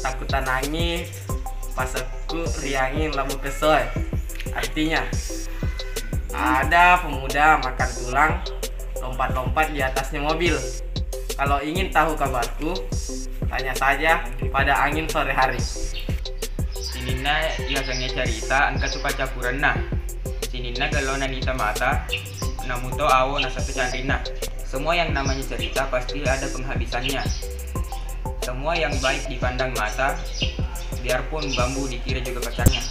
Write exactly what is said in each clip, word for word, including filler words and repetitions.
Takkutanangi pasekku ri anging labu kesoe. Artinya, ada pemuda makan tulang lompat-lompat di atasnya mobil. Kalau ingin tahu kabarku, tanya saja pada angin sore hari. Sininna yasengnge carita engka tu paccappurenna. Sininna gellona nita mata, namuto awo nasatu canrinna. Semua yang namanya cerita pasti ada penghabisannya. Semua yang baik dipandang mata, biarpun bambu dikira juga pacarnya.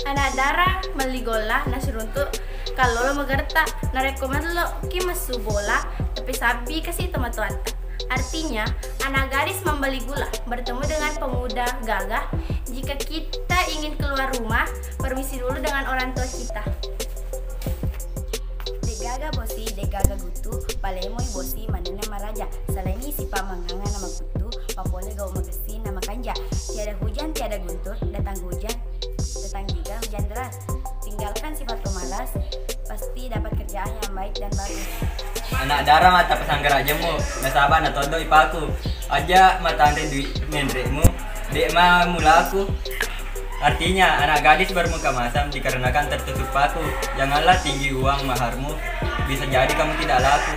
Anak dara melli golla nasiruntuk kallolo magerta, narekko mello ki messu bola tapi sabbi kasi tomatoatta. Artinya, anak gadis membeli gula bertemu dengan pemuda gagah. Jika kita ingin keluar rumah, permisi dulu dengan orang tua kita. Degaga bosi, degaga guttu, palemoi bosi manenna maraja. Salaini sipa manganga na makuttu, papole gau magessi na makanja. Tiada hujan, tiada guntur, datang hujan, datang juga hujan deras. Tinggalkan sifat pemalas, pasti dapat kerjaan yang baik dan bagus. Anak dara mata pesanggara jemmu, nasaba natondo ipaku. Aja matanre dui menremu, dek ma mulaku. Artinya, anak gadis bermuka masam dikarenakan tertutup paku. Janganlah tinggi uang maharmu, bisa jadi kamu tidak laku.